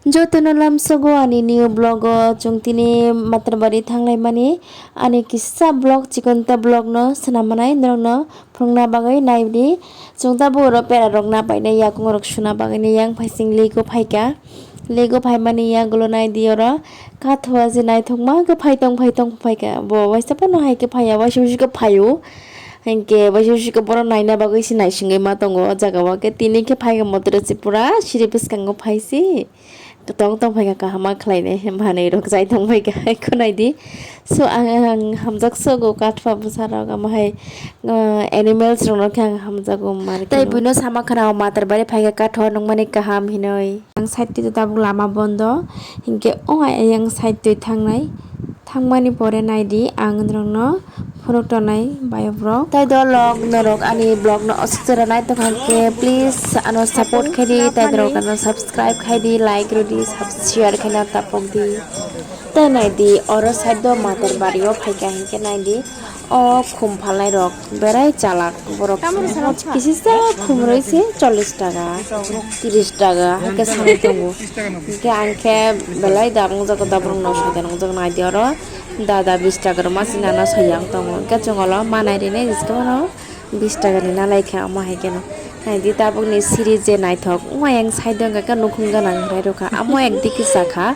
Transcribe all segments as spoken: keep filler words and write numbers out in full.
Jotono lamsogo ani new vlog o chwng tini Matarbari thanglaimani ani kisa vlog, chikonta vlog no swnam manai norokno phunukna bagwi naidi. Chwng tabuk oro pera rok napainai, yakung rok suna bagwi ni yang phaising lego phaika. Lego phaimani yagulo naidi oro kathua je naithokma khe phaitong phaitong phaika. Bo waisa phano hai khe phaiya, waisa waisa khe phaio. Hinkhe waisa waisa khe borok naina bagwi se naisingwi ma tongo o jaga o. Khe tini khe phaika motor se pura siri bwskango phaisi. Tong tong phaika kaham ma khlainai manwi rok chai tong phaika khwnai di. So ang, ang hamjak sogo kathua bwsa rok, amo hai, uh, animals rok no khe ang hamjago mani. Tei buino sama khna o Matarbari phaika kathua nukmani kaham hinoi. Ang side twi tabuk lama bondo hinkhe o ayang side twi thangnai. Thangmani pore naidi ang norokno phunuk tongnai bayokrok. Tai dolok norok ani vlog no aswk jora naitokha khe please ano support khaidi, tai norok ano subscribe khaidi, like rwdi, sub-, share khaina tapokdi. Tai naidi oro side o Matarbari o phaikha hinkhe naidi o khum phalnai rok berai chalak borok kisisa khum rwise chollish taka, trish taka hake sanwi tongo. Hingke ang khe belai da nungjago, da borok no soitan nungjak naidi oro da da bish taka rwma sina no soyang tongo. Hingke chwng olo manai rinai biskang no bish taka ni nalai khe omo hai khe no. Naidi tabuk ni siri je naithok wng ayang side o hingke nukhung gana hinai rwkha amo ekdigi sakha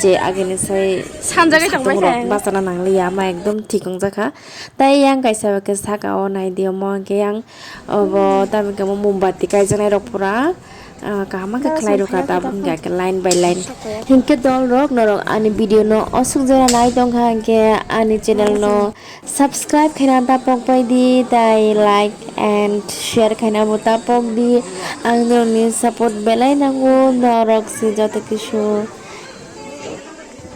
je agini sai sanjagwi tongbai satung rok khe. Bachana nangliya ama ekdom thik wngjakha. Tai yang kaisa khe saka o naidi omo hingke yang obo tabuk khe omo mombati kaijaknai rok pura. Ah, kaham khe khlai rwkha tabuk hingkha khe line by line. Hinkhe dol rok norok ani video no aswk jora nai tongkha hinkhe ani channel no subscribe khaina tapok bai di, tai like and share khaina bo tapok di. Ang norokni support belai nango, norok se joto kisu.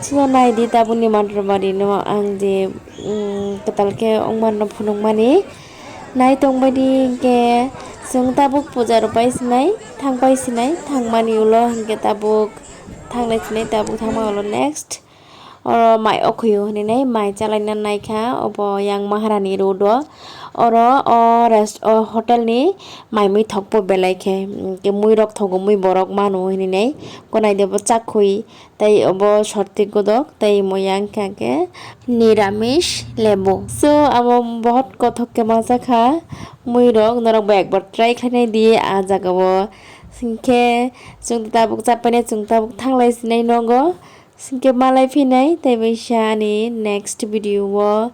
Chwngno nai di tabukni Matarbari no ang je, um, kwtal khe wngmano phunukmani. Nai tongbaidi hinkhe chwng tabuk puja rwpai sinai, thangpai sinai, thangmani ulo hinkhe tabuk thangnai sinai, tabuk thangmani ulo next oro mai okhuyo hininai mai chalaina naikha obo yang Maharani road o. Oro o rest-, o hotel ni mai mui thokbo belai khe, hinkhe mui rok thogo, mui borok mano hininai konai de bo chakhui. Tei obo sorti godok, tei imo yang kha khe niramis lebu. So, abo bohot kothok khe masa kha, mui rok norok bo ekbar try khlainai di a jaga o. Hinkhe chwng tabuk chapainai, chwng tabuk thanglai sinai nogo. Hinkhe malai phinai, tei bai sa ani next video o.